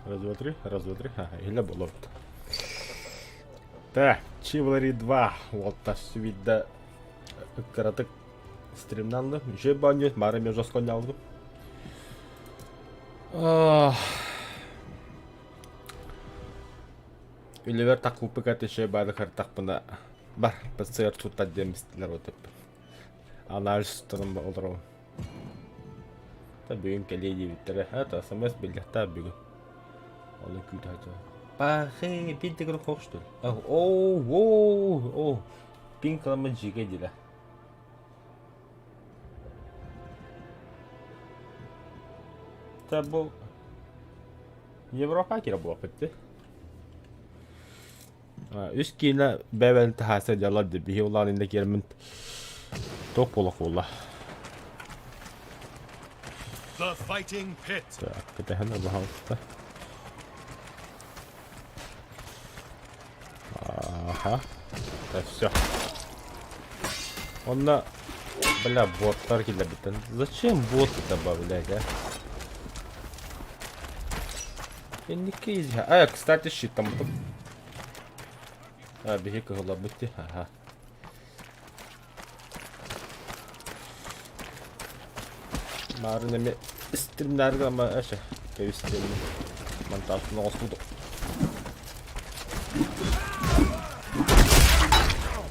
Раз, два, три, раз, два, три. Ага, иһиллэ буолабыт. Так, Chivalry 2 уолта сүбидда кыратык стримнанды. Үчүгэй баанньы, маары мен жосконнялдым. Үлэбэр такуппыка теше бары картахпына бар, ПЦР туттар диэмистилер отып. Анализ турун олоробун. Та бүгүн кэлиэ диэбиттэрэ. Это смс биллэхтээ бүгүн. Оны күүтэ сылдьабын. Пахы, пин тигр хох что ли? О, о, о, пин кыламы жиге диле. Та бу Европа кире буолбут дии. Үс киинэ бэйэбэни таһаарса дьалар дии. Биһи улаан иннэ киэрмин туох буолуох буолла. The Fighting Pit. Так, кэтэһэн пожалуйста. Ага. Так, все. Онно, бля, боттар киллэрбиттэн. Зачем боты добавлять, а? Инники А, кстати, щит там. А, биһи кыһылларбыт дии. Ага. Марын эми стримнарга ама эше кэбистим. Монтажын оҥостубут.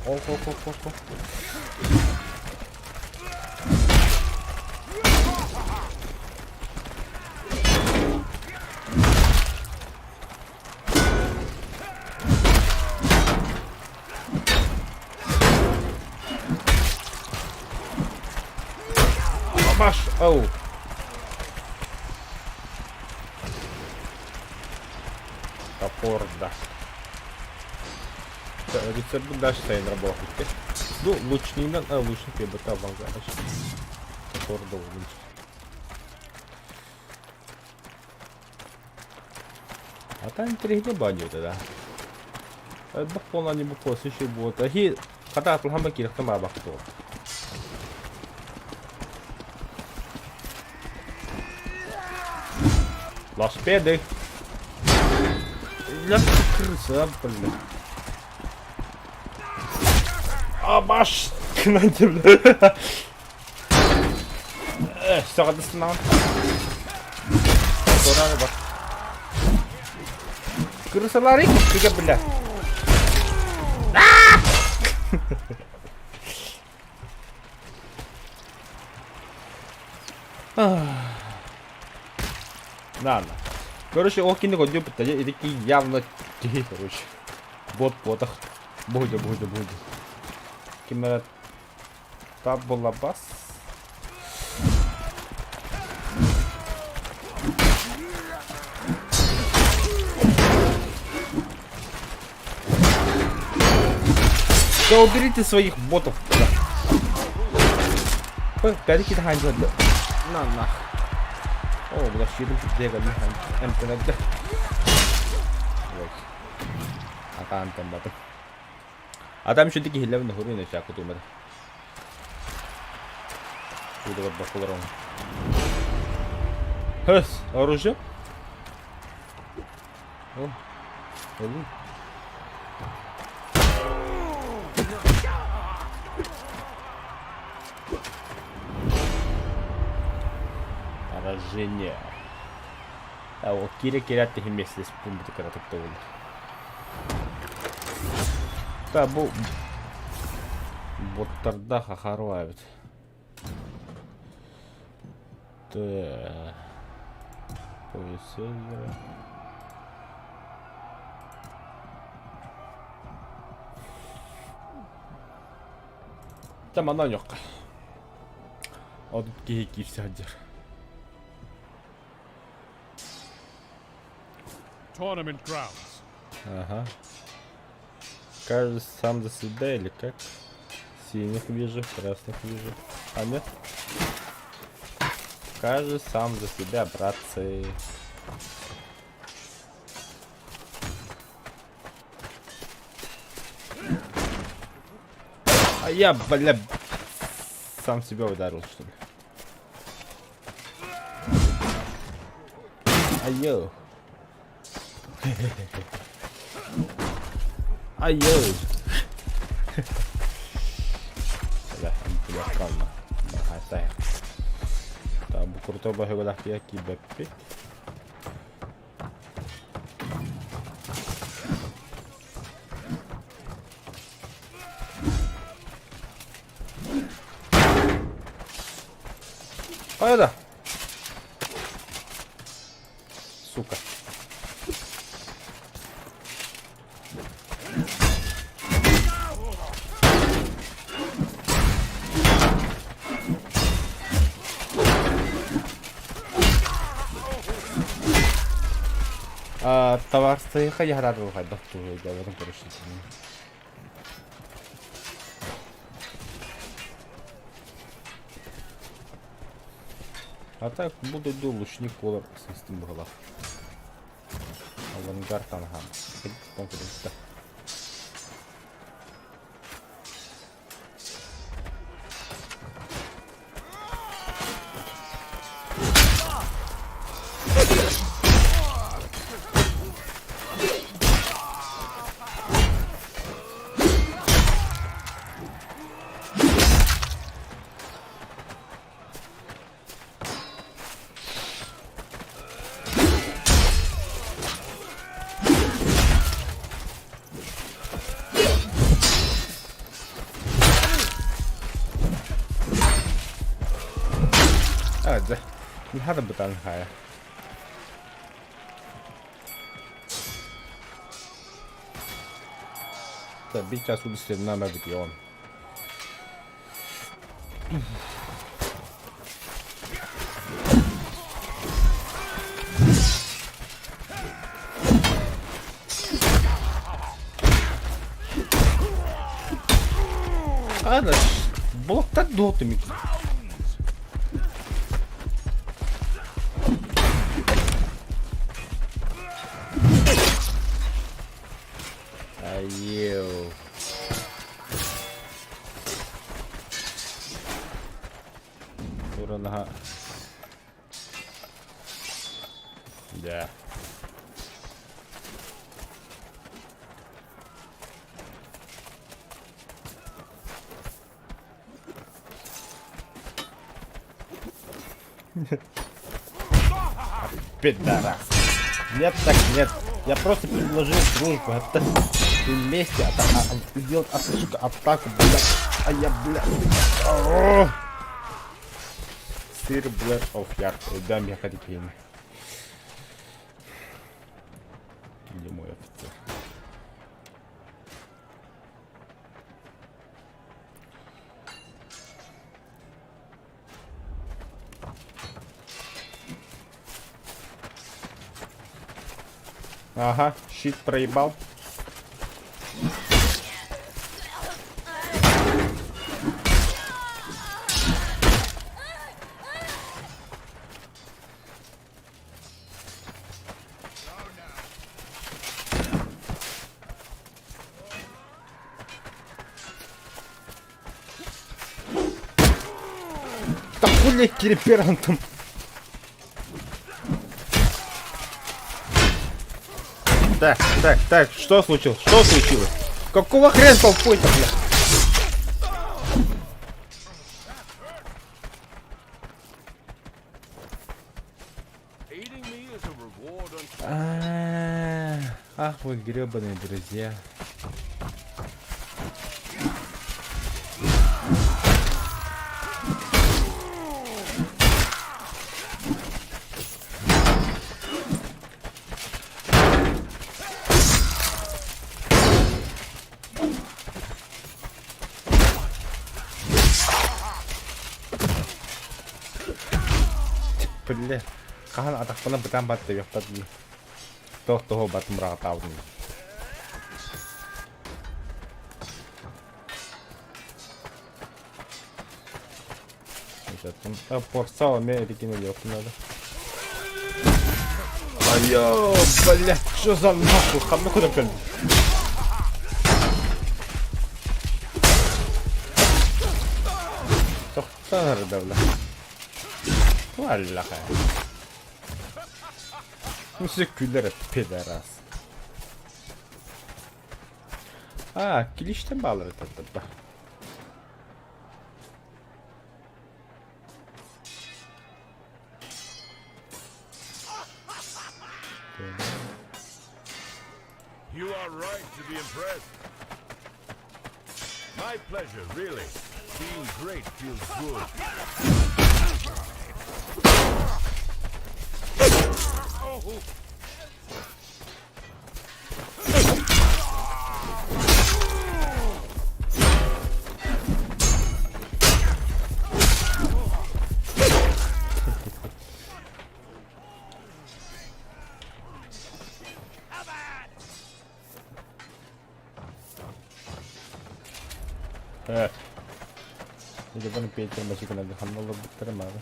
Ох, ох, ох, ох, ох. Маш, оу. Топор, да. Рецепт дальше сайын работает. Ну, лучнигынан, а, лучник я бы там Топор должен. А там интэриэһинэй баанньыта да. Элбэх буолан не буквасы еще буолта. Хи хата атылһан киирихтэ маабахтуо. Ласпеды. Ля крыса, блин. А баш! Кынан Саҕадысынан. Дораны бар. Крысалары кигэ бля. Ладно. Короче, ол кине годю бітті. Ити явно киһи, короче. Бот ботах. Бугудя, бугудя, бугудя. Кимера Табулабас. Да уберите своих ботов. Ой, пятый ханжа. На нах. О, бля, щитом бегали. МТН. Ой. Атаан тамбаты. А там еще такие хиллевны хуруйна всякую думаю. Шуудагар бакылар Hös, оружие. О, олу. Поражение. А ол кире кирят тихимеслес пумбыты кыратык болду. Да бу боттарда хахаруа эбит. Т. Пояс сервера. Там она yok. Одут киһи киирсэ сылдьар. Tournament grounds. Ага. Каждый сам за себя или как? Синих вижу, красных вижу. А нет? Каждый сам за себя, братцы. А я, бля, сам себя ударил, что ли? Айо. Ай-ой! Бля, бля, kalma. Хата. Бу крутой баһыгылаах киирбэппит. Хайда? Сука. Табаарыстыйха яһарар хайдах туһуйдаларын көрүшүн. А так бу дойду лучник буолар сыстым быһылах. Авангард анхан. Дьэ, наһаа бытаан хаайа. Так, биир чаас улуустарынан эбит он. Ана, блоктар дуо түмүк. Айыл. Туранаха. Да. Пидорас. Нет так нет. Я просто предложил дружбу. Это вместе сделать, сука, атаку, блядь. А я, блядь. Сир, блядь, оф, яр. Дам я ходить. Где мой офицер? Ага, щит проебал. Да хули кириперантом. Так, так, так, что случилось? Что случилось? Какого хрена толпой-то, бля? Ах вы гребаные друзья. Бля, хаһан атахпына бытаан батта үөхпэт дии. Туох туһу батым быраҕатаабытым. Порсал эмиэ эрикин өлүөхпүн надо. Айо, блядь, что за нахуй? Ханна куда кэлдим? Тохтар да, бля. Валлаха. Все күлэр пидорас. А, клиштэн баалар этэ You are right to be impressed. My pleasure, really. Being great feels good. Э. Или баны Петр машикана ханна олорбуттара мааны.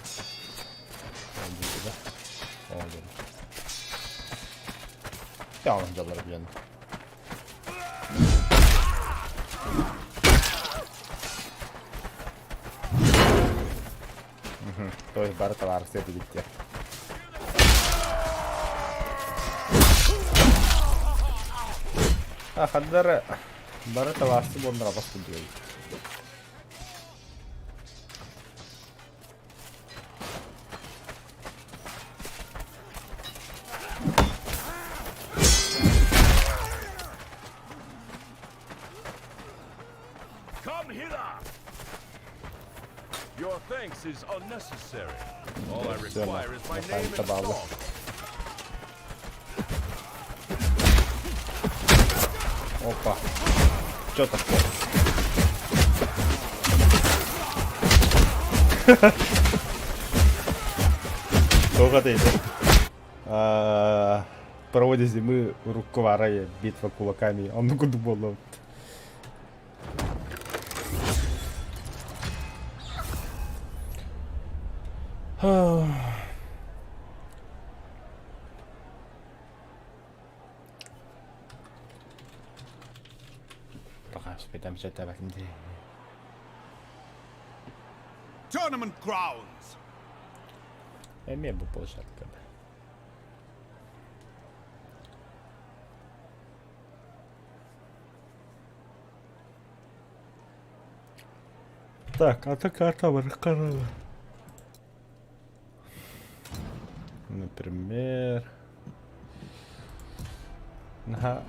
Ол да. Ол Яҕан дьаллар билэн. То есть бары табаарыстыы этибит. А ханнара бары табаарыстыы буоллар абас курдук эбит. Come hither! Your thanks is unnecessary. All I require is my name and song. Опа. Чё такое? Тоҕо это? Проводя зимы рукковарая битва кулаками. Он куда было. Tournament grounds. Эмиэ бу площадка. Так, а то карта бар. Например, на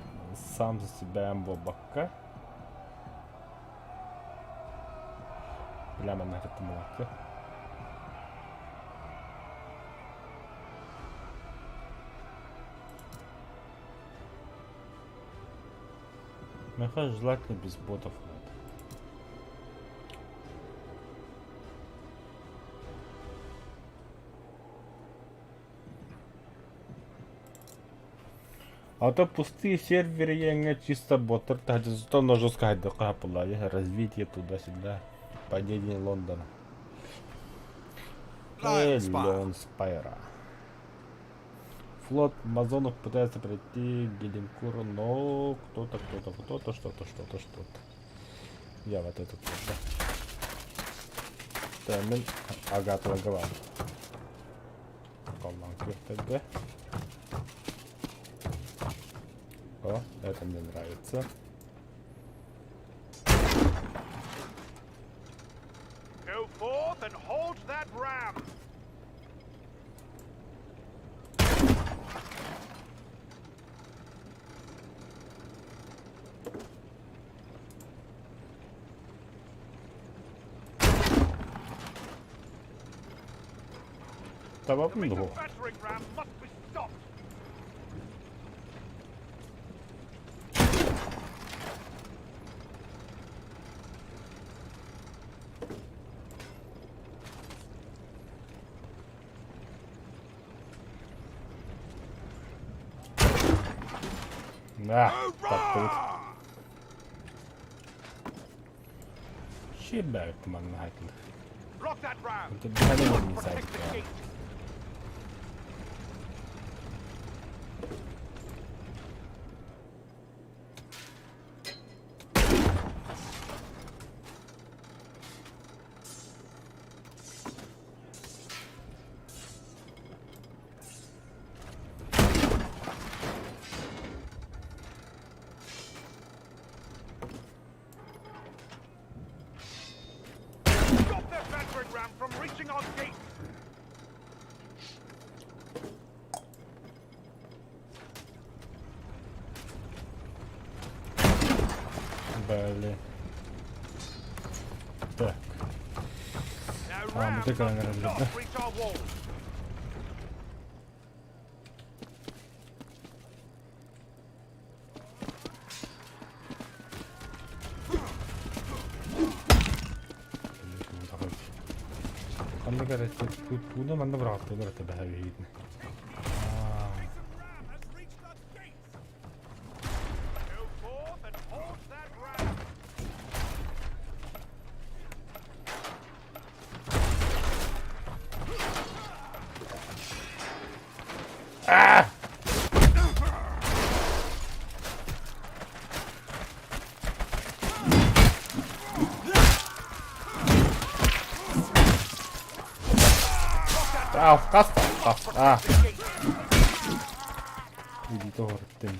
сам за себя бабака. Бля, на это молоко. Меха желательно без ботов надо. А то пустые серверы я не чисто ботер, зато на жестко развитие туда-сюда, падение Лондона. Леон Спайра. Флот Амазонов пытается пройти к Гелинкуру, но кто-то, кто-то, кто-то, что-то, что-то, что-то. Я вот этот вот, да. Термин Агата Лагаван. Колланг О, это мне нравится. Go forth and halt that ram. Табабын дуо. Battering ram must be stopped. На, таптыбыт. Шибэт манна. Block that ram. Это биханин не Protect сайт. the gate. reaching our gates. Блин. Так. Their А, rams мы только, must наверное, not да? reach our walls. Ханнык эрэ тууна манна быраҕаттыылар этэ бэһэ биһигитинэ. Mason ram has reached our gates. Go forth and halt that ram. Аа, хас хас. Аа. Иди тоҕуруттум.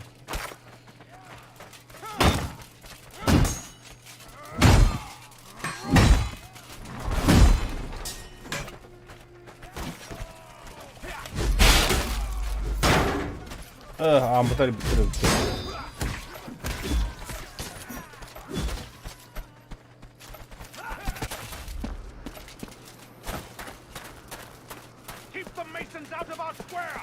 Ааммытар бүттэр. Keep the masons out of our square.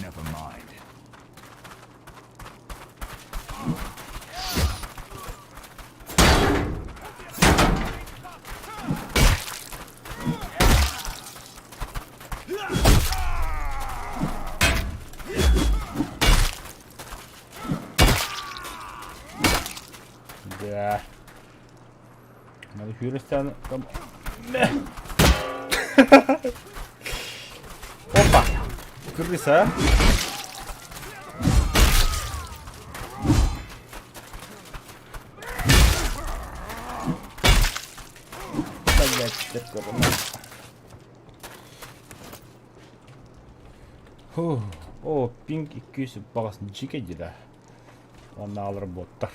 Never mind. Да. Надо хюрестян там. Опа! Крыса. Блять, Фу. О, пинг 200 бағас жеке дейді. Оны алыр боттар.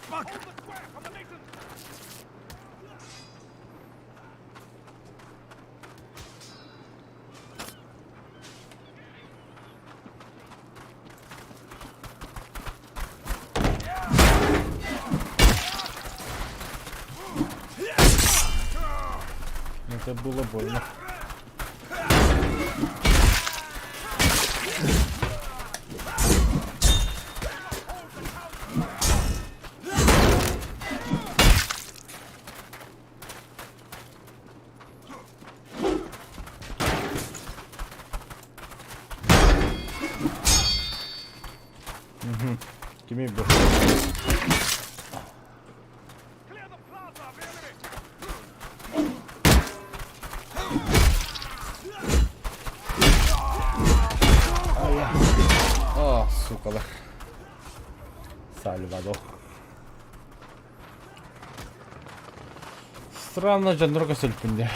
Hold the square from the masons. Это было больно. Угу. Кими был. Clear the plaza of the enemy. А, сука, да. Сальвадор. Странно, дьоннорго сөлпүндэ.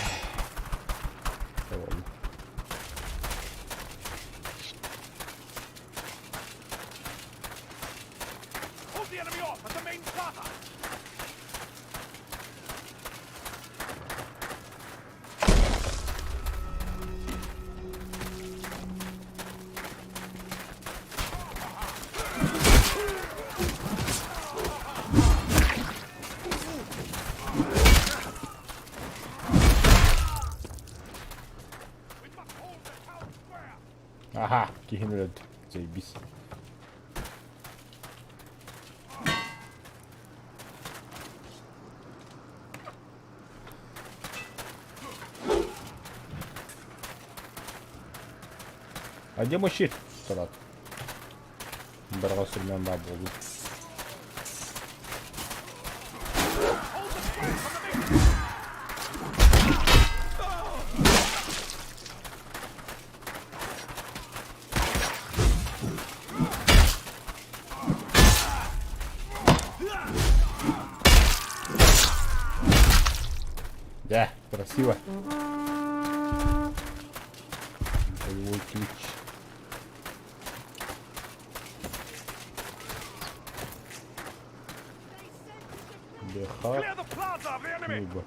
Hold the enemy off at the main plaza. We must hold the town square. Ага, киһини өлөрдө. Заебись. А где мой щит? Тарат. Дорога да, буду. Да, красиво. Боевой ключ. Беха. Нуба.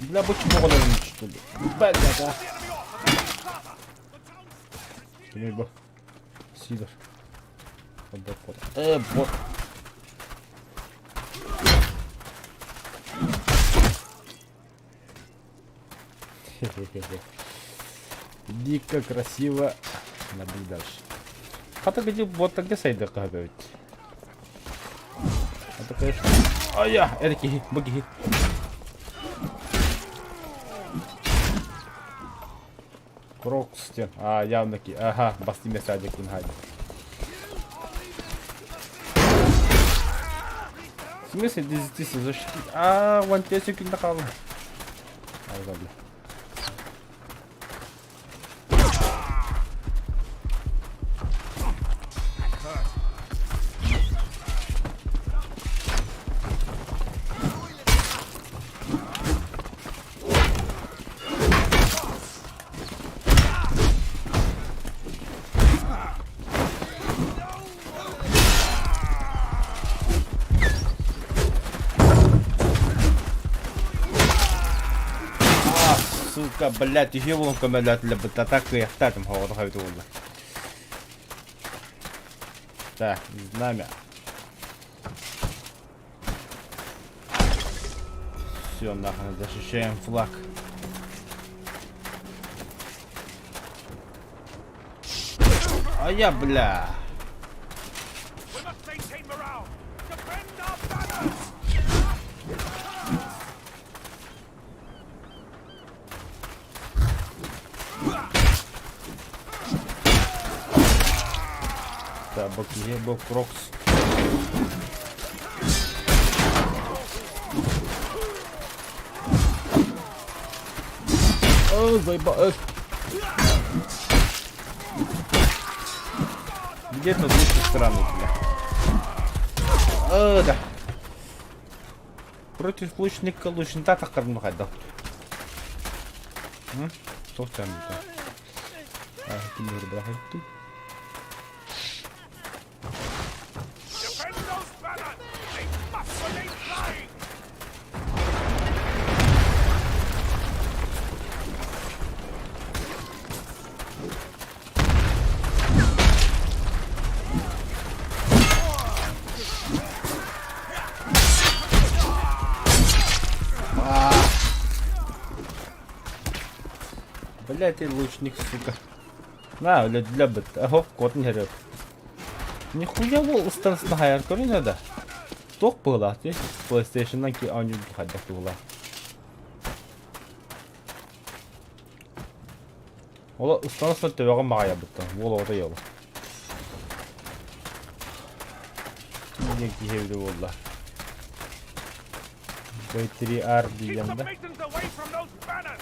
Бля, почему он что ли? Бля, да. Кимий бу? Сидор. Э, бот. Дико красиво наблюдашь. Хата где вот где сайдык эбит. Это конечно. Ая, это киһи, бу киһи. Крокс диэн. А, явно ки. Ага, басты месаде кин хайда. В смысле десять защитить? А, вон те секунды хаалла. Ай, бля. Сука, блядь, үһүө буолан көмөлөөтүлэр бытта так кыйахтаатым хоҕото хабыт буолла. Так, знамя. Все, нахрен, защищаем флаг. А я, бля. We must maintain morale. Defend our banners. Так, бу киһи бу Крокс. Ой, заеба... Эх. Где тут лучше страны, бля? О, да. Против лучника лучника тақырын қайда. Тоқ там А, кімдер бірақ айтты. Defend those banners. They must remain flying. Бля, ты лучник, сука. На, бля, для быт. Ого, кот не горит. Нихуя ол ыстансына хайар көрін да. Тоқ была, ты. PlayStation'дан ки аню хайдак була. Ола ыстансына төбөҕө мағая бытта. Ол ота йол. Не кихевде болла. B3R Keep дегенде. the masons away from those banners.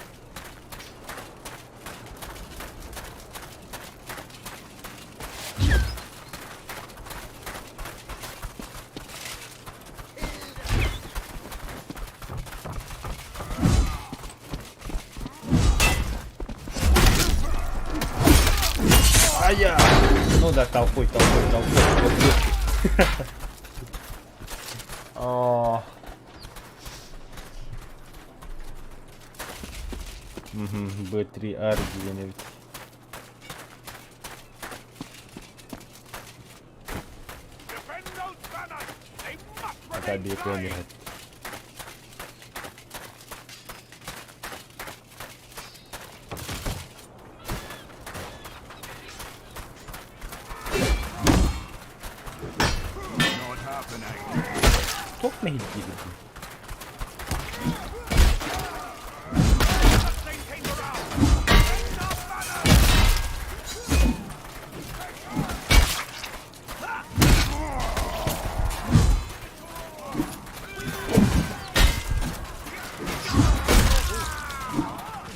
Ая! Ну да, толпой, толпой, толпой. Вот легче. О. Мгм, B3R деген эбит. Defend those banners. They must Ата remain бир flying. көмір. Not happening. Топ мехит Maintain morale. Defend our banners.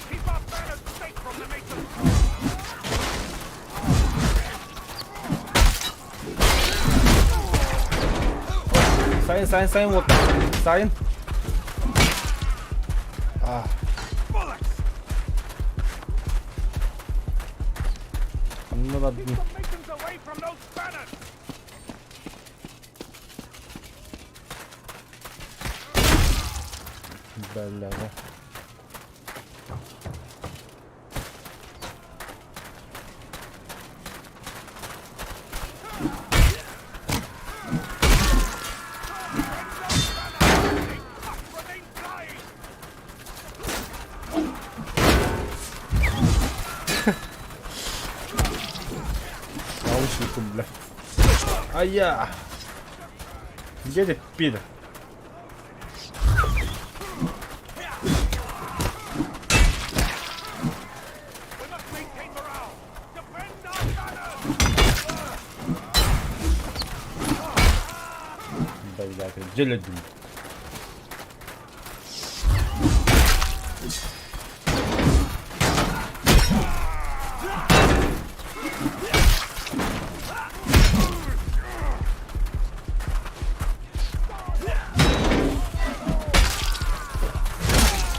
Keep our banners safe from the masons. Сайын, сайын, сайын вот. Сайын. А. Ханна бардын? Бэлэҕэ. Наушником, бля. А я! Где ты, пидор? Дьэ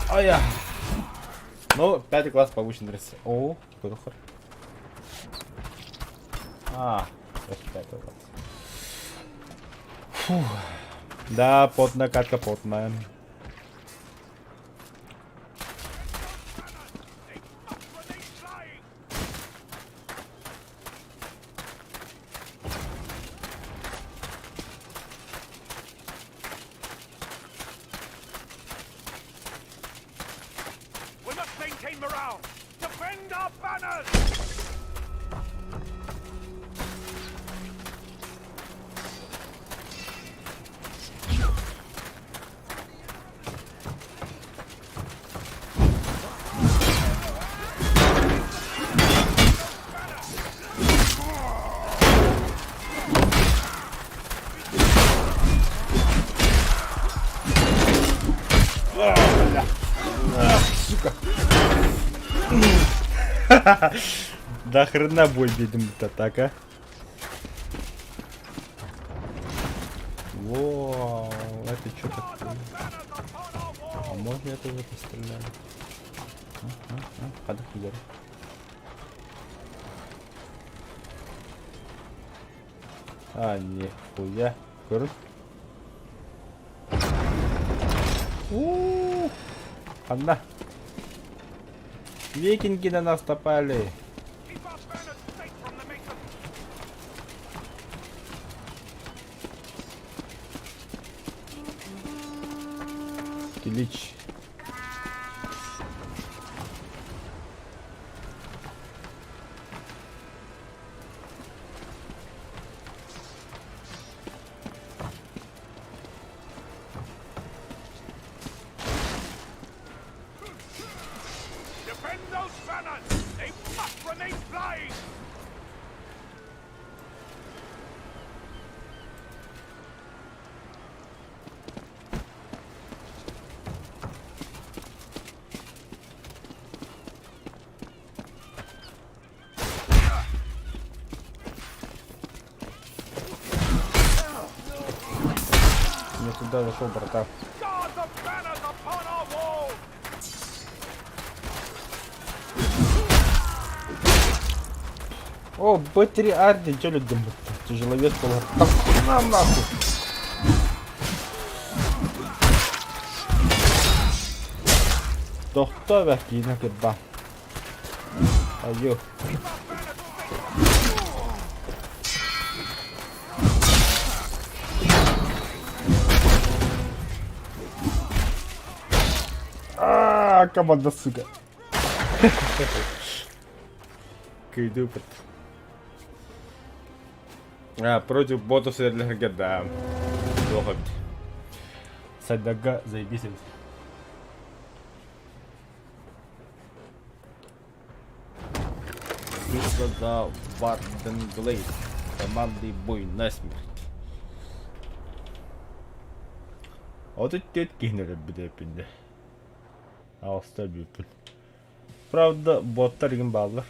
Ая. Ну, пятый класс повышен рис. О, куда хор? А, пятый класс. Фух. Да, потная катка потная. We must maintain morale! Defend our banners! Сука. Да хрена бой видим-то так, а? Вау, это что такое? А можно я тоже постреляю? А, а, а, Хада хуяр. А, нихуя. Көрүн. У, Ханна. Викинги на нас напали. Килич. Defend those banners! They must remain flying! Не туда зашел, братан. Guard the banners upon our walls! О, Б3 Арди, чё людям? Тяжеловес был. Там нам нахуй. Тохто бәкиіне кырба. Айо. А, команда, сука. Кыйдыпыт. А, против ботов серлерге, да. Плохо. Садага, заебись. Битва за Варденглейд. Командный бой насмерть. 34 киһини өлөрбүт эбиппин Аҕыста өлбүппүн. Правда, боттар игин бааллар.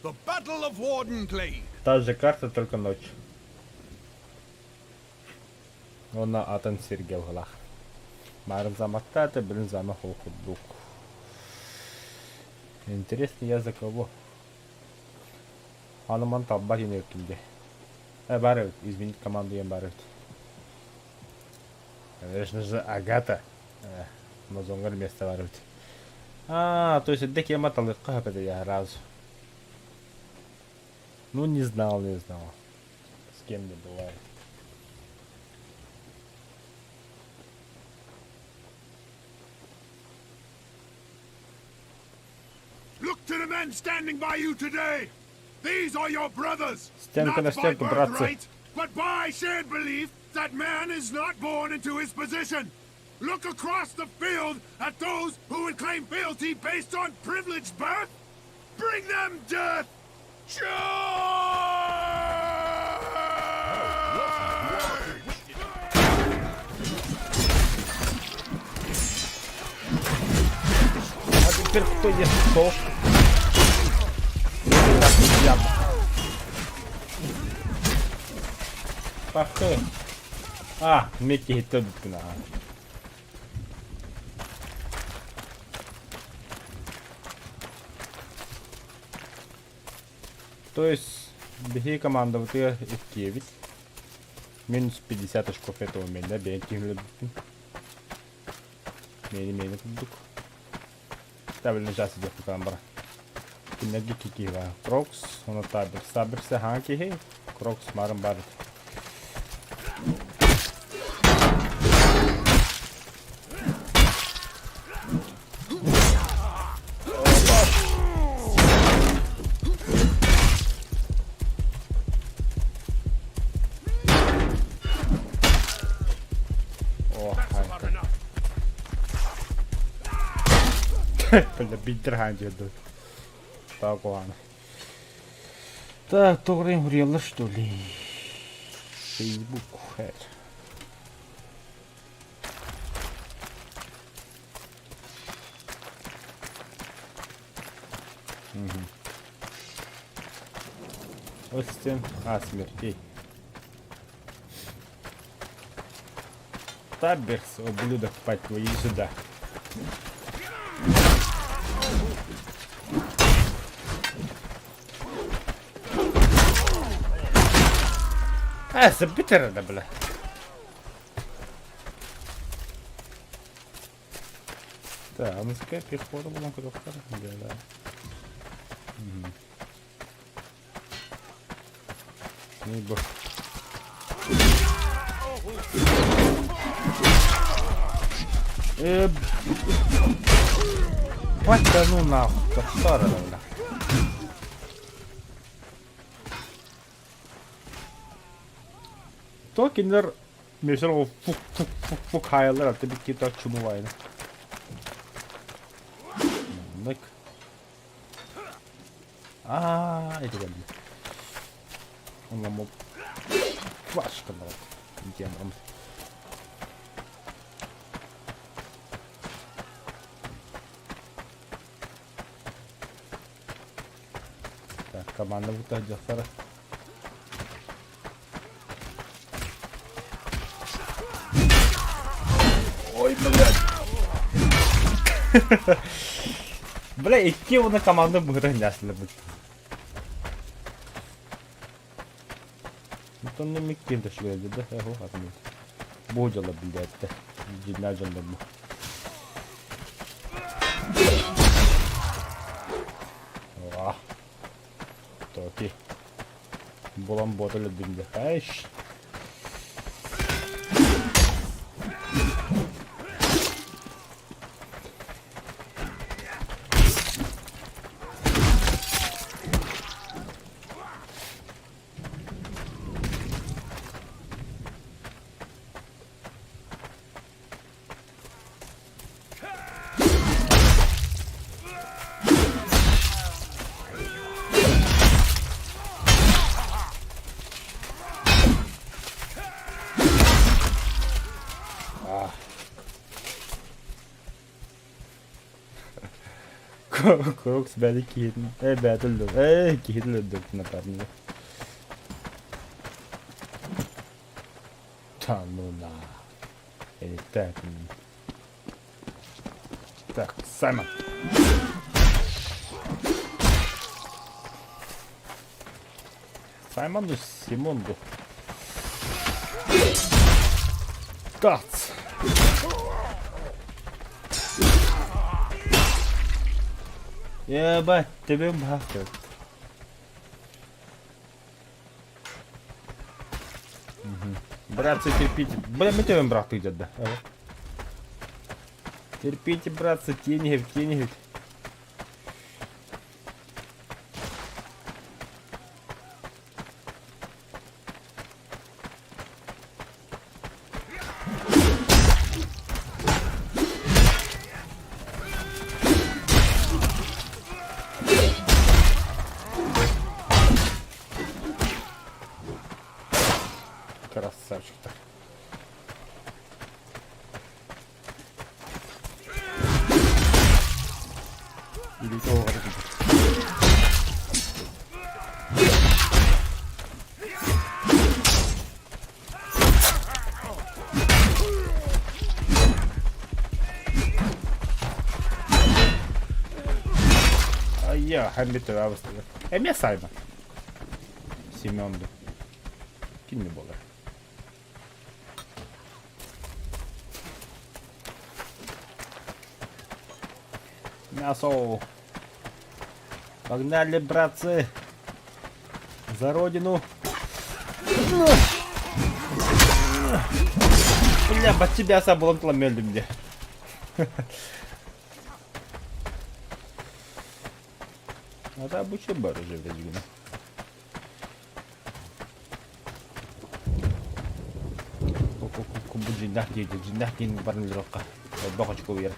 The Battle of Wardenglade! Та же карта, только ночь. Уонна атын сиргэ быһылаах. Баарын заматтаата, билин замах ол курдук. Интересно, я за кого? Аны ман талбат инеөккүн дии. Э, баар эбит, изменить команду диэн баар эбит. Конечно же, Агата. Э, Амазонгар место баар эбит. А, то есть эрдэ киэм аталыахха сөп этэ я сразу. Ну, не знал, не знал. С кем не бывает. Look to the men standing by you today! These are your brothers! Стенка на Not by стенку, братцы. birthright, but by shared belief that man is not born into his position. Look across the field at those who would claim fealty based on privileged birth. Bring them death! Charge! А теперь кто есть кто? Пахы. А, Микки хитте бүткүн аха. То есть биһиги командабытыгар иккиэбит. Минус 50 очков этого мэннэ бэйэм киһилэрбиппин. Мэни мэни курдук. Табельный час идет тутан бара. Кинилэргэ икки киһи баар. Крокс, уонна Таберс. Таберс хаҥа киһи, Крокс марын баар. О, Бля, биитэр хаан дьиэрдэ. Так, ладно. Так, тоҕо хуруйаллар что ли? Facebook. Остин, а, смертей. Таберс, ублюдок, мать твою, иди сюда. А, забитер, да, бля. Так, а ну-ка, пехота буолан көрүөхтэр. Да. Ну бу. Э, What да ну нахуй, тохтоор эрэ. То кинилэр Миэсэр ол фук фук фук фук хаайаллар алта бикки то чумулайны. Маннык. Аа, ити кэллэ. Онно флашка барат. Диэн Так, команда будто дьахтара. Ой, блядь. Бля, икки уонна команда быһыта ньээсилэр бит. Онтон миккин төшүгэр да эһо атын. Бу дьола билээттэ. Дьиннээх дьоннор бу. О, Токи. Булан буота өлөрдүм дии. Эш. Крокс бэйэтэ киһитин ээ бэйэтэ өллө ээ киһитин өлөрдүбүт напарнига. Да ну на. Так, так, Саймон. Саймон Симон ду. Тац. Ебать, тебе бахает. Братцы, терпите. Бля, мы тебе брат идет, да. Терпите, братцы, тени, тени. Красавчик-то. Илиитэ уоҕар Айя, хэммит абыстылар. Эмиэ Саймон. Семен ду. Кини буолар. Мясо. Погнали, братцы. За родину. Бля, под тебя сабылан тламелдим де. Это обучи бар уже везгина. Бу дьиҥнээх дии, дьиҥнээх диэн баран олоруохха. Элбэх очко биэрэр.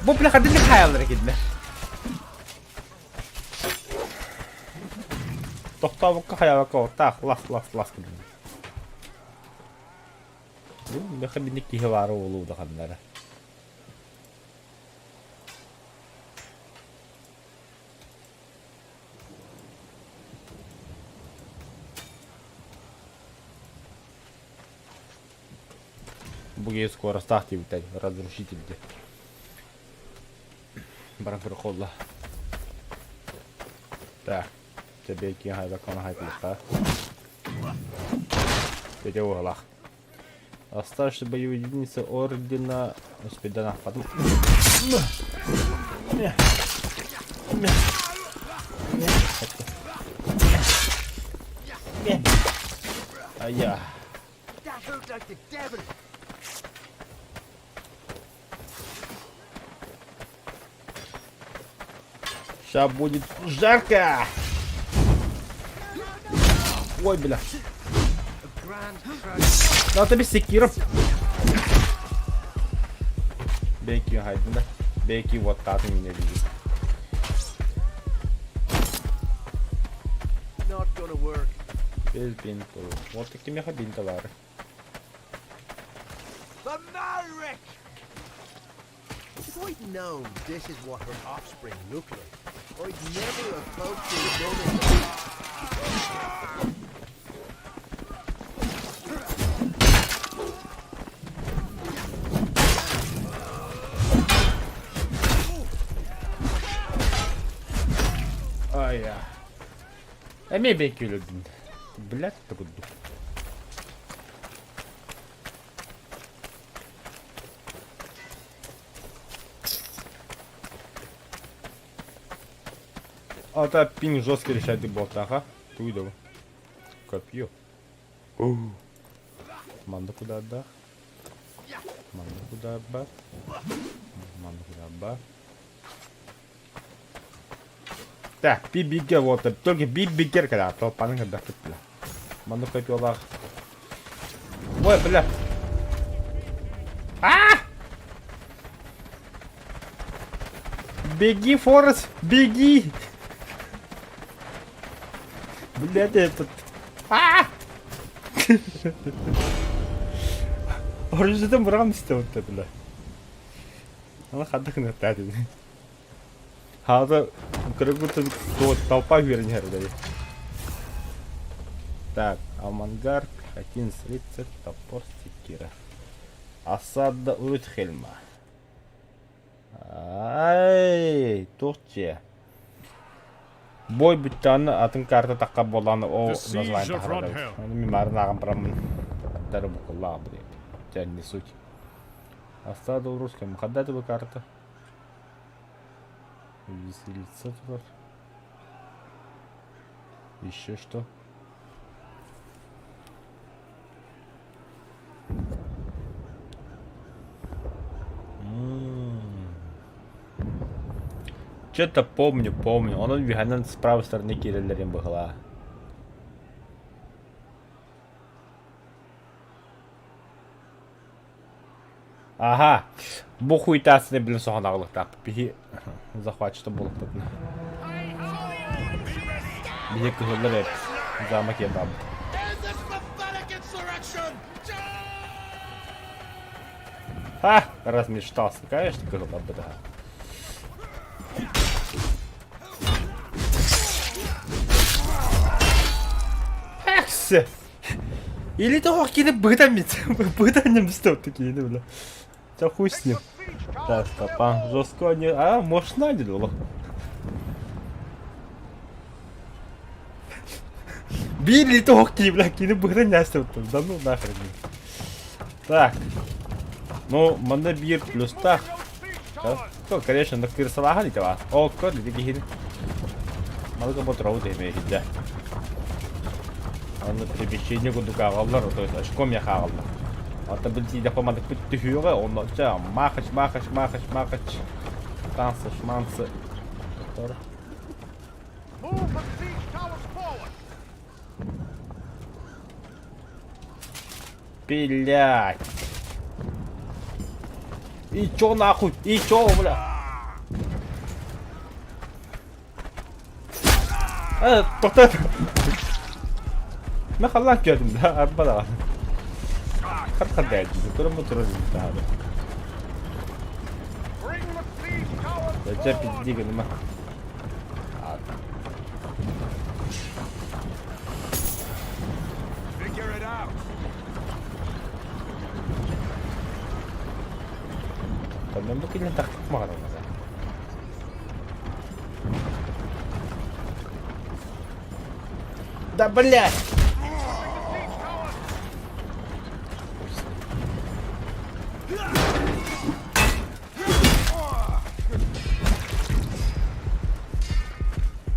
Бу бля хадыны хаалар киднэ. Тохтообукка хайаабакка оттаах лас лас лас киднэ. Бу меха бинник киһи баара уолу удаханнара. Бу киһи скоростаах диэбиттэр, разрушитель диэн. Баран көрө Так, тебе киһи хайбакка хайпылыкка. Тете уолах. Оставшиеся боевые единицы ордена Успеданах потом. А я. Сейчас будет жарко! Ой, бля. Да тебе секира. Бейки хайдында. Бейки вот татын мине видит. Not gonna work. Без бинта. Вот такими бинта бар. The Malric! If I'd known this is what her offspring look like, I'd never have poked the woman. Ай я. Эмиэ бэйки өлөрдүм. Блядь, курдук. А та пинг жесткий решает буолтааха. Туй да Копье. Манда куда отдах? Манда куда бар? Манда куда бар? Так, би-бигер вот, только би-бигер когда, то панга да бля. Манна копьелаах. Ой, бля. А! Беги, Форест, беги! Блядь, этот... А! Оружиетын быраҕан истэ бля. Аны ханна гыныахтаах этибин? Хаата кыргыттан толпа үөрэн иһэр дии. Так, Амангард, Хатин рыцарь, топор, секира. Осада Урутхельма. Ай, туох дьиэ. Бой бүттэҕинэ атын карта тахха буоллаҕына ол The Siege название of таһаарар эбит. Rudhelm. Ону мин баарын ааҕан бараммын аттары букуллаах бу диэбит. Чэ, не суть. Осада Урутхельма. Ханна это бу карта? Веселиться турар. Еще что? Что-то помню, помню. Онон үһэнэн с правой стороны киирэллэрин быһылаа. Аха, бу хуйтаасыны билэн соһон аҕалыктаах. Биһи захватчыта буолуохпутуна. Биһи кыһыллар эбит. Замок ебабыт. Ха! Размечтался. Конечно, кыһыллар быдаһа. Эксе! Или того кини быдан быдан немсте такие, бля. Да хуй с ним. Так, стопа. Жестко не... А, может, надели, лох. Били того кини, бля, кини быдан немсте. Да ну нахрен. Так. Ну, манна биир плюстаах. То, конечно, на кырсалаахан итава. О, көр, дигиһин. Малыга ботуравут эме иһидэ. Аны перемещение курдук ааҕаллар, то есть очко миэхэ ааҕаллар. Ата бил тиийдэхпэ маннык түһүөҕэ, онно ча махач, махач, махач, махач, танцы, шманцы. Move the siege towers forward! Блять. И чё нахуй? И чё, бля? Э, тоқтат. Мен халлаан көрдүм да, арба даҕаны. Хат-хат көрөм турар таһаары. Bring the siege towers Дьэ forward! пизди гыныма. Figure it out! Мен бу кинини тахтык маҕараҥҥа. Да блядь!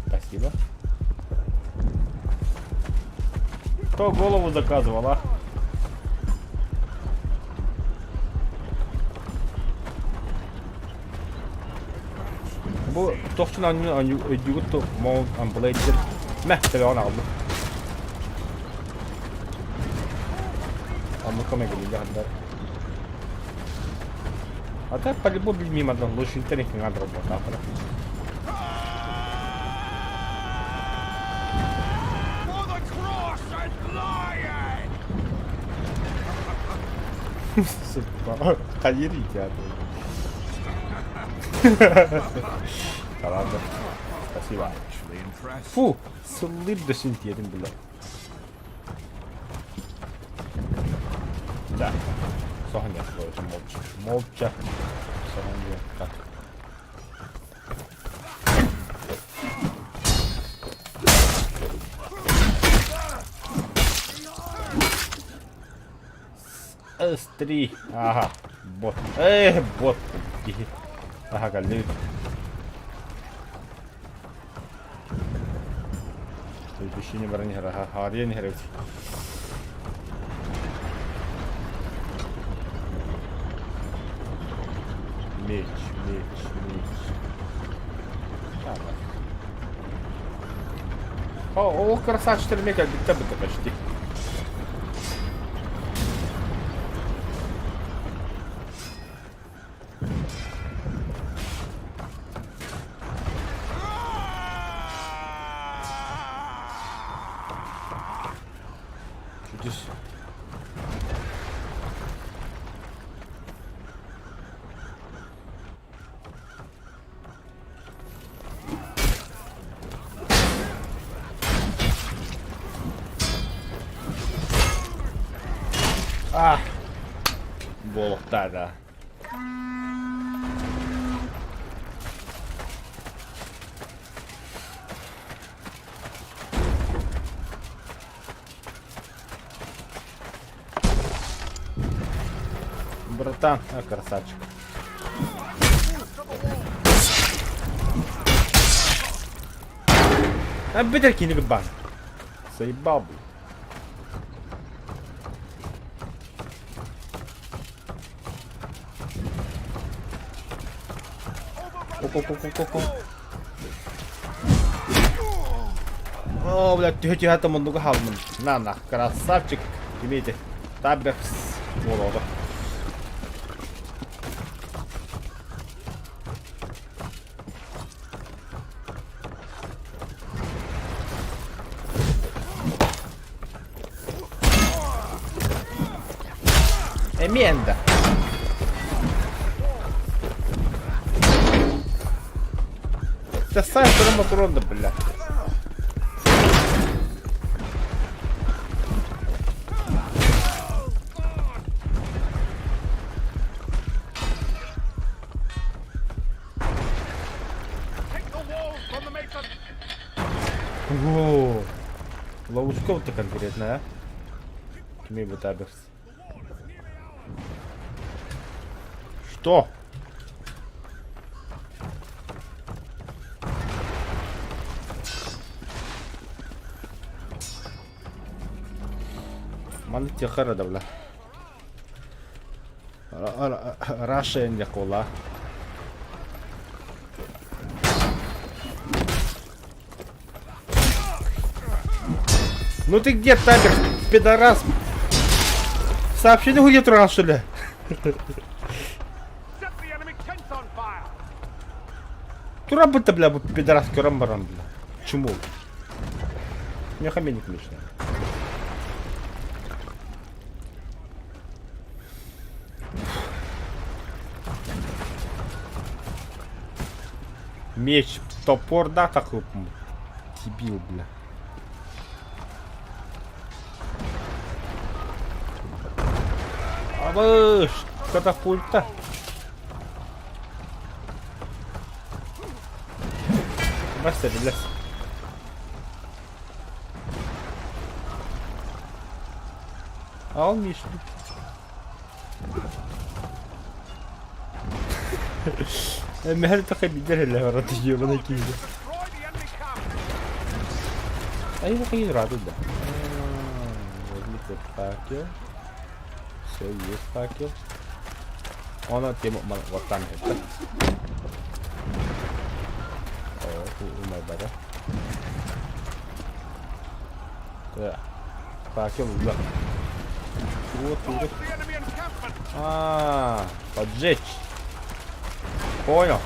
Спасибо. Кто голову заказывал, а? Бу тохчун өйдүүгүт Mount and Blade мэ тэбэҕин аҕаллым. Оннукка мэгилигэ А так по-любому билмейм адам лучше интернет не надо работать. For the cross and lion! Сука, Хаерите, а Да ладно. Спасибо. Actually impressed. Фу, сыллыыр да син тиэтим бile. Да. Соһон короче, молча. Молча. Соһон так. С3. Ага. Бот. Эх, бот. Ага, калли. Түшүнү баран иһэр, аха, хаарыйан иһэр эбит. Меч, меч, меч. О, ол красавчиктар эмиэ кэлбиттэр быта почти. Чудес. А! Буолуохтаах да. Братан, а, красавчик. А битер кини бан. Заебал, блин. Ко-ко-ко-ко-ко. О, блядь, түһэ-түһэ томуннуга хаалмын. На, на, красавчик. Имейте. Таберс. Буолуоҕа. Эмиэ да. Тастай туран туран да бля. О, ловушка-то конкретно, а? Кими бутаберс. Что? Маны тихара да бля. Раша Никола. Ну ты где, Табер, пидорас? Сообщение где туран, что ли? Тура будто, бля, пидорас, көрөн баран, бля. Чему? Меха меник лишний. Меч, топор, да, такой, дебил, бля. Абыш, катапульта. Бasta, бля. Ал Мишу. Мехали такай бидер эле барат ебаный киһи. А его рады, да. Возьмите факел. Все, есть факел. Она тему вот там это. О, умай бара. Да. Факел, да. Вот, вот. А, поджечь. Понял.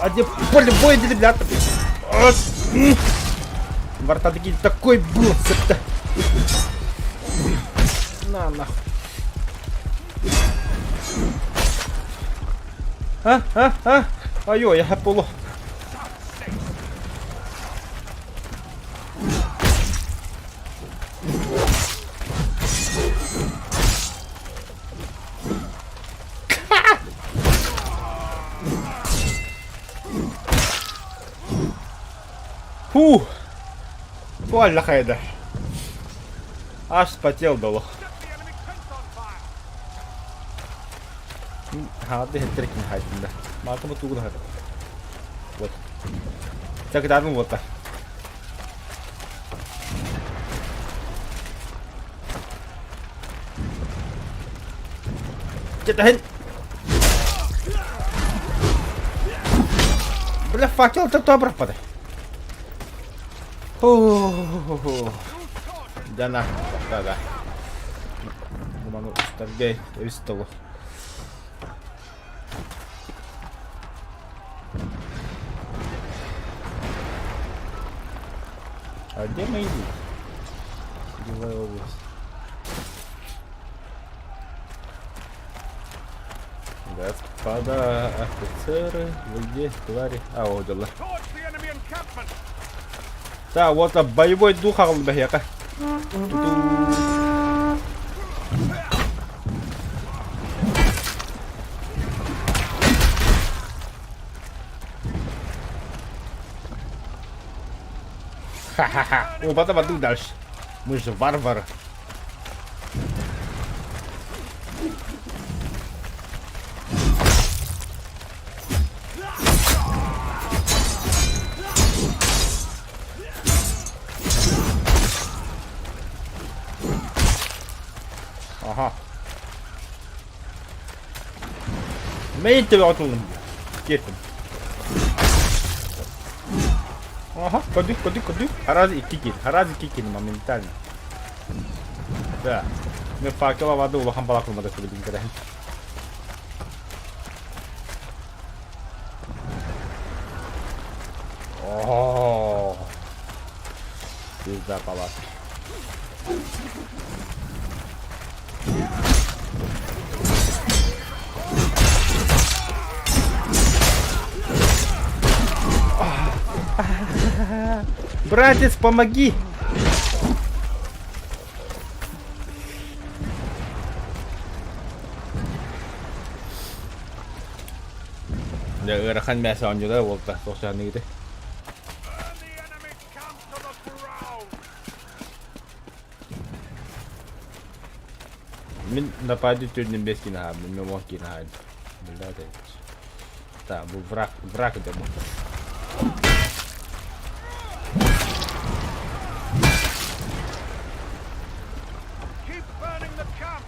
А где поле боя, ребята? Вартадгиль такой был, это. На нахуй. А, а, а! Айо, я полу. Фу! Туалля хайда. Аж вспотел дало. Хаады хеттеркин хайдында. Маатама тугуда хата. Вот. Так дармы вот. Chết Бля, факел это добро подай. Ху-ху-ху. Да на, да, да. Маны устаргай, өстолу. А где мои люди? Деловая область. Господа офицеры, вы где, твари? А, вот дела. Да, вот боевой дух аҕалла бэһиэхэ. Ха-ха-ха. О, потом одну дальше. Мы же варвары. Ага. Мин төбөҕө Киэртим. Ага, ходи, ходи, ходи. Раз икки киир, раз икки киир моментально. Да. Мен факел авады улахан балакылмада сөбүлүн кэрэһин. О, пизда палатки. Братец, помоги! Дьэ ыарахан мээсэ оонньуута буолта суохчааныгыты. Мин напади төрдүн бес киин аһаабын, мен уон киин аһаайдым. Бля, Так, бу враг, враг это бу. Keep burning the camp.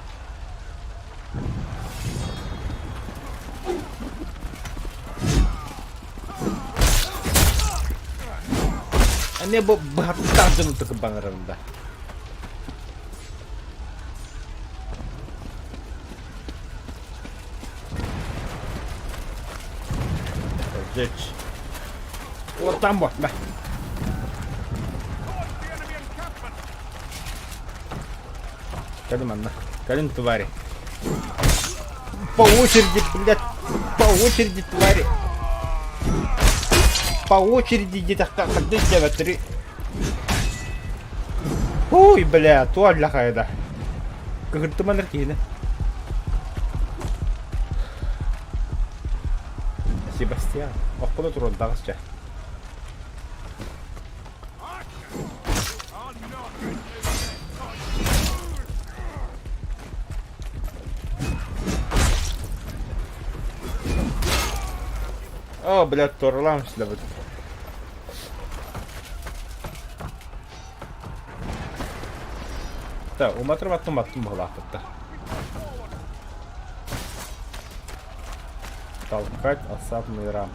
Эмиэ бу быһаттаах дьону тыкыбаҥырарым да. Сжечь. Вот там вот, да. Кэлин манна. Кэлин твари. По очереди, блядь. По очереди, твари. По очереди диэтэххэ хардыы диэбэттери. Ой, бля, туалля хайда. Кыһыртыманар киһини. Себастьян, оккуна туран таҕыс чэ. О, блядь, туоралаан сылабыт. Так, уматыр баттым баттым быһылаахпытта. Толкать осадный рам.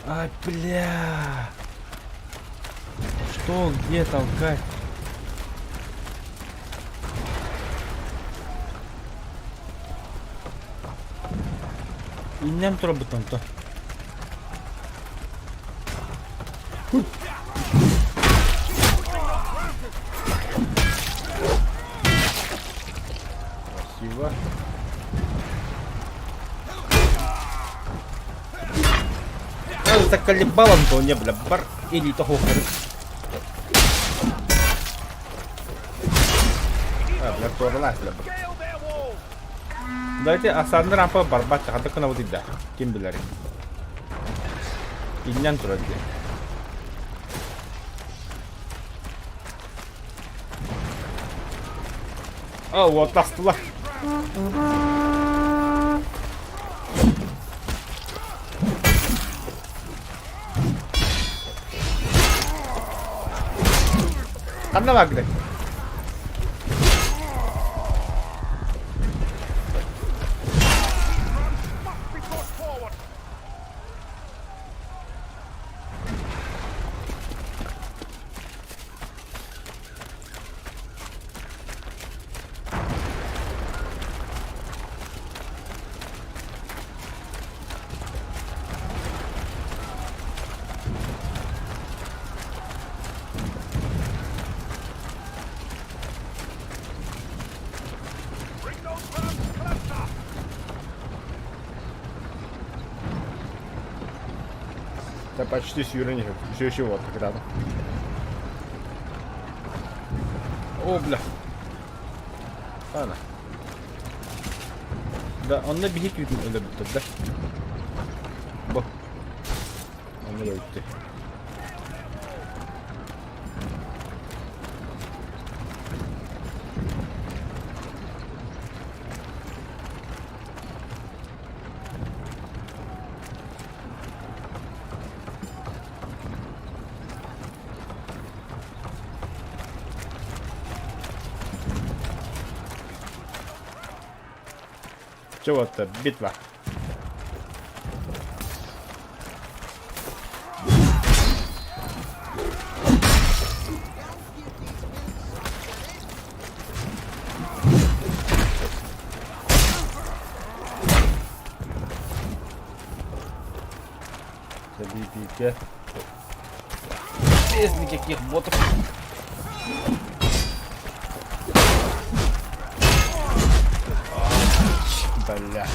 Ай, бля! Что, где толкать? Иннем турабыт онто. Спасибо. Заколебал Антония, бля, бар или того. А, бля, туоралаах, бля. Давайте асанны рампа барбат чахата кынабыт да. Ким билэр. Иннен турар диэн. А, уоттастылар. Ханна бааргытай? Да почти сүүрэн иһэр. Еще еще вот рядом. О, бля. Ана. Да, онно биһи күүтүн өлөрбүттэр да. Бу. Онно өлбүттэр. Чё вот битва. Забейте. Без никаких ботов. Бля.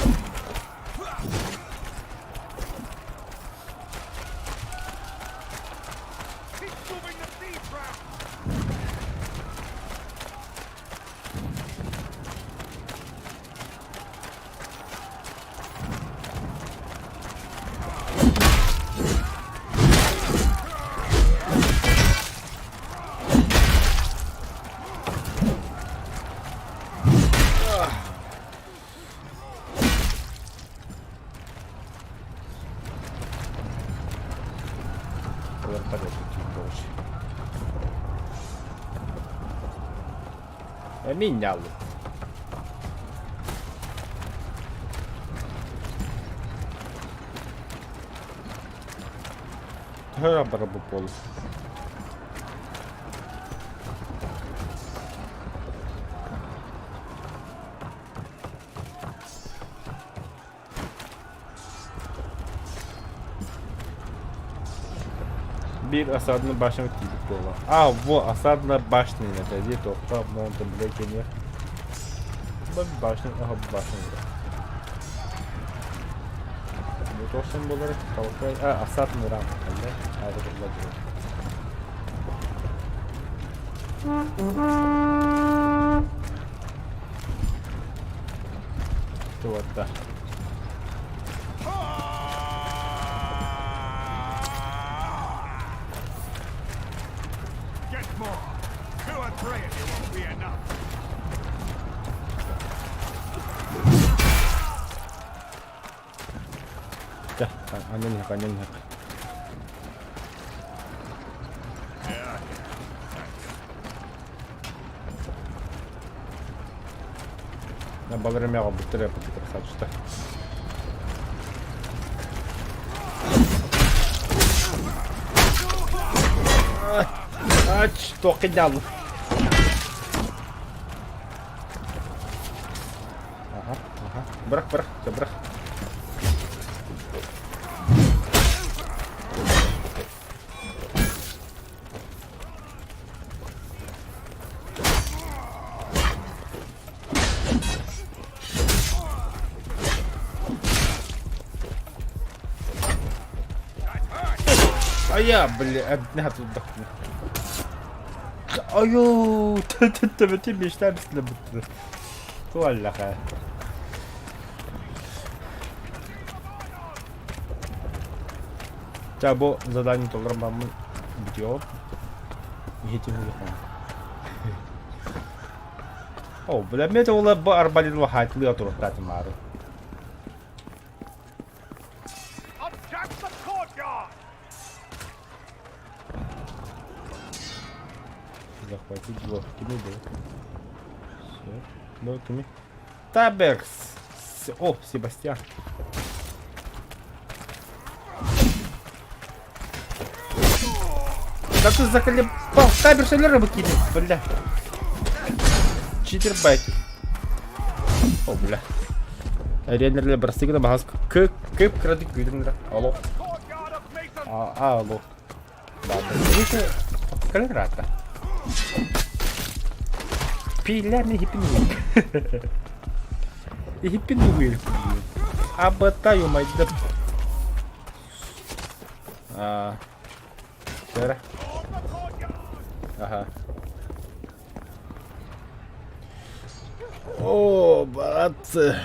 Эмиэ Төһө барбыт буолуо? Биир осадный башня тиийбит буолла. А, во, осадная башня это дии туохха монтон бile кэниэх. Бу башня, ага, башня. Бу туохсан буолар толкай, а, осадный рам, да? А, это было. Туотта. Get more. Two or three of you won't be enough. Чэ, анньан иһэх, анньан иһэх. Балар эмиэ аҕалбыттар эппит красавчиктар. Ач, туох кыдьааллы. Ага, ага. Бырах, бырах, чэ бырах. Айа, бля, эбитне хатылдахпына. Айоо, төбөтүн биэстээн бистилэ Туаллаха. Ча бу задание толорон бараммын бүтүөҕүм. Иһитим улахан. О, бля, мен ола бу арбалин вахатлыа туруктаатым маары. Attack the courtyard! Захватить двор. Кими был? Все. Ну, кими? Таберс! О, Себастьян. Да ты заколебал! Таберс или рыбы кинет, бля. Читер байки. О, бля. Ренерле бырастыгына баһас кып кып кырадык күүтүн Алло. А, алло. Калерата. Пилями хиппин Хиппин уил. Абата юмайда. Аа. Сера. Аха. О, братцы.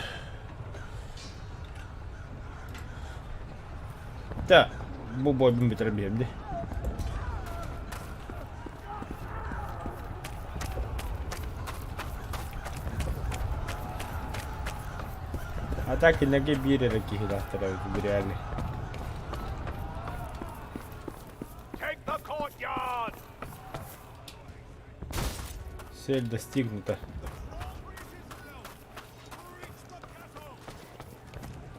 Да, бу бойбун бүтэрэн биһэм дии. А так кинилэргэ биир эрэ киһилээхтэр эбит реально. Take the courtyard! Цель достигнута.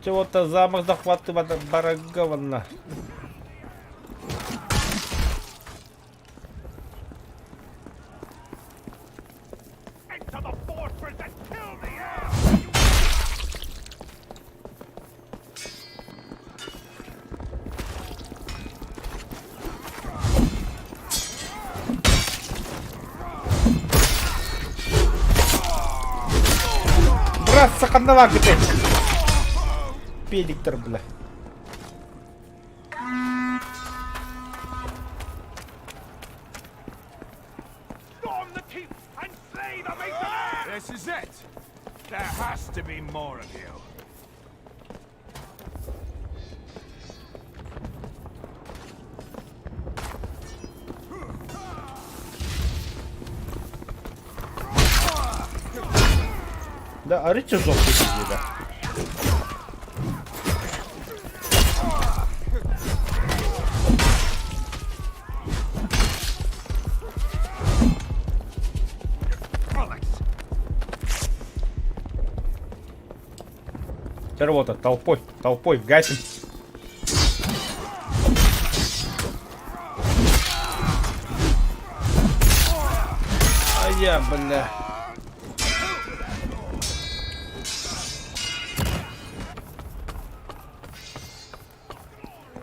Чего-то замок захватывать барагована. Enter the fortress and kill the heir! Братцы, ханна бааргытай? Педиктер, бля. Storm the keep and slay the mason! This is it! There has to be more of you. Да, арычы жоқ дейді. Работа толпой, толпой гасим. А я, бля.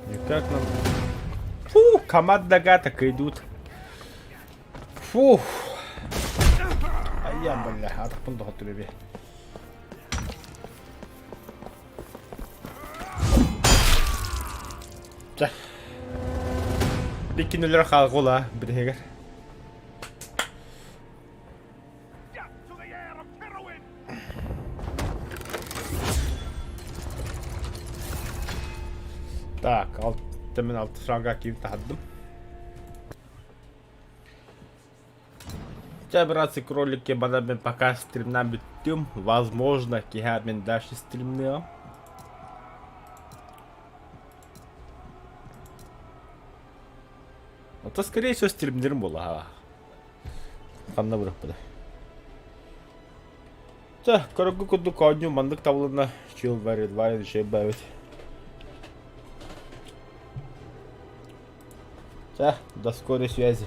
Никак нам... Фу, команда гаток идут. Фух. А я, бля, атахпын доҕотту бэби. Чэ. Биккинилер хаалгула бириһигэр. Так, алты мен алты шага киим таһардым. Чэ, братцы, кролики, бана мен пока стримнан бүттүм. Возможно, киһэ мен дальше стримныам. Это, скорее всего, стримнерим буолла. Ханна бырахпыта. Чэ, көрөргө курдук оонньуу маннык табылынна. Chill very line шебэбит. Чэ, до скорой связи.